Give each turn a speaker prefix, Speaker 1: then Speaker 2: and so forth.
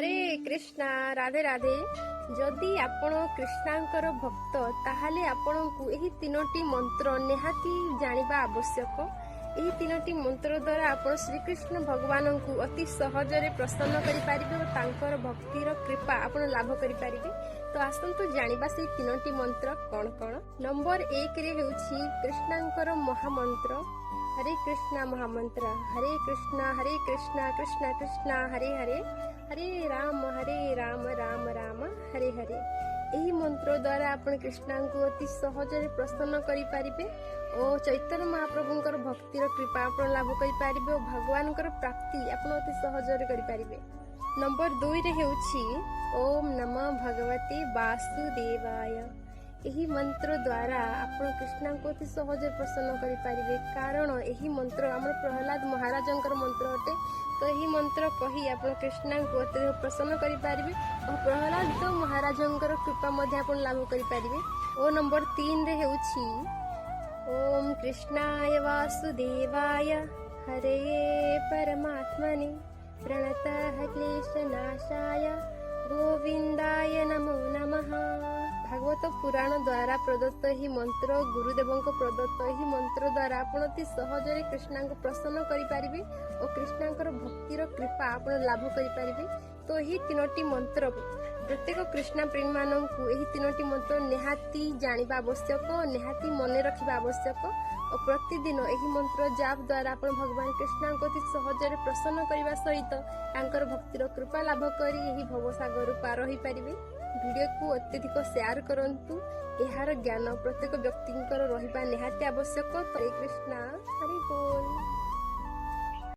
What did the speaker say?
Speaker 1: ହରେ କୃଷ୍ଣା, ରାଧେ ରାଧେ। ଯଦି ଆପଣ କୃଷ୍ଣାଙ୍କର ଭକ୍ତ, ତାହେଲେ ଆପଣଙ୍କୁ ଏହି ତିନୋଟି ମନ୍ତ୍ର ନିହାତି ଜାଣିବା ଆବଶ୍ୟକ। ଏହି ତିନୋଟି ମନ୍ତ୍ର ଦ୍ୱାରା ଆପଣ ଶ୍ରୀକୃଷ୍ଣ ଭଗବାନଙ୍କୁ ଅତି ସହଜରେ ପ୍ରସନ୍ନ କରିପାରିବେ ଓ ତାଙ୍କର ଭକ୍ତିର କୃପା ଆପଣ ଲାଭ କରିପାରିବେ। ତ ଆସନ୍ତୁ ଜାଣିବା ସେଇ ତିନୋଟି ମନ୍ତ୍ର କଣ କଣ। ନମ୍ବର 1ରେ ହେଉଛି କୃଷ୍ଣାଙ୍କର ମହାମନ୍ତ୍ର, ହରେ କୃଷ୍ଣା ମହାମନ୍ତ୍ର। ହରେ କୃଷ୍ଣା ହରେ କୃଷ୍ଣା କୃଷ୍ଣ କୃଷ୍ଣ ହରେ ହରେ, ହରେ ରାମ ହରେ ରାମ ରାମ ରାମ ହରେ ହରେ। ଏହି ମନ୍ତ୍ର ଦ୍ୱାରା ଆପଣ କୃଷ୍ଣାଙ୍କୁ ଅତି ସହଜରେ ପ୍ରସନ୍ନ କରିପାରିବେ ଓ ଚୈତନ୍ୟ ମହାପ୍ରଭୁଙ୍କର ଭକ୍ତିର କୃପା ଆପଣ ଲାଭ କରିପାରିବେ ଓ ଭଗବାନଙ୍କର ପ୍ରାପ୍ତି ଆପଣ ଅତି ସହଜରେ କରିପାରିବେ। ନମ୍ବର 2ରେ ହେଉଛି ଓମ୍ ନମଃ ଭଗବତେ ବାସୁଦେବାୟ। ଏହି ମନ୍ତ୍ର ଦ୍ୱାରା ଆପଣ କୃଷ୍ଣଙ୍କୁ ଅତି ସହଜରେ ପ୍ରସନ୍ନ କରିପାରିବେ, କାରଣ ଏହି ମନ୍ତ୍ର ଆମର ପ୍ରହ୍ଲାଦ ମହାରାଜଙ୍କର ମନ୍ତ୍ର ଅଟେ। ତ ଏହି ମନ୍ତ୍ର କହି ଆପଣ କୃଷ୍ଣଙ୍କୁ ଅତ୍ୟଧିକ ପ୍ରସନ୍ନ କରିପାରିବେ ଓ ପ୍ରହ୍ଲାଦ ମହାରାଜଙ୍କର କୃପା ମଧ୍ୟ ଆପଣ ଲାଭ କରିପାରିବେ। ଓ ନମ୍ବର 3ରେ ହେଉଛି ଓମ୍ କୃଷ୍ଣାୟ ବାସୁଦେବାୟ ହରେ ପରମାତ୍ମନେ ପ୍ରଣତଃ କ୍ଲେଶନାଶାୟ ଗୋବିନ୍ଦାୟ ନମୋ ନମଃ। ଭାଗବତ ପୁରାଣ ଦ୍ୱାରା ପ୍ରଦତ୍ତ ଏହି ମନ୍ତ୍ର, ଗୁରୁଦେବଙ୍କ ପ୍ରଦତ୍ତ ଏହି ମନ୍ତ୍ର ଦ୍ୱାରା ଆପଣ ଅତି ସହଜରେ କୃଷ୍ଣଙ୍କୁ ପ୍ରସନ୍ନ କରିପାରିବେ ଓ କୃଷ୍ଣଙ୍କର ଭକ୍ତିର କୃପା ଆପଣ ଲାଭ କରିପାରିବେ। ତ ଏହି ତିନୋଟି ମନ୍ତ୍ର, ପ୍ରତ୍ୟେକ କୃଷ୍ଣ ପ୍ରେମୀମାନଙ୍କୁ ଏହି ତିନୋଟି ମନ୍ତ୍ର ନିହାତି ଜାଣିବା ଆବଶ୍ୟକ, ନିହାତି ମନେ ରଖିବା ଆବଶ୍ୟକ ଓ ପ୍ରତିଦିନ ଏହି ମନ୍ତ୍ର ଜାପ ଦ୍ୱାରା ଆପଣ ଭଗବାନ କୃଷ୍ଣଙ୍କୁ ଅତି ସହଜରେ ପ୍ରସନ୍ନ କରିବା ସହିତ ତାଙ୍କର ଭକ୍ତିର କୃପା ଲାଭ କରି ଏହି ଭବସାଗରରୁ ପାର ହୋଇପାରିବେ। ଭିଡ଼ିଓକୁ ଅତ୍ୟଧିକ ସେୟାର କରନ୍ତୁ। ଏହାର ଜ୍ଞାନ ପ୍ରତ୍ୟେକ ବ୍ୟକ୍ତିଙ୍କର ରହିବା ନିହାତି ଆବଶ୍ୟକ। ହରେ କୃଷ୍ଣା, ହରି ବୋଲ।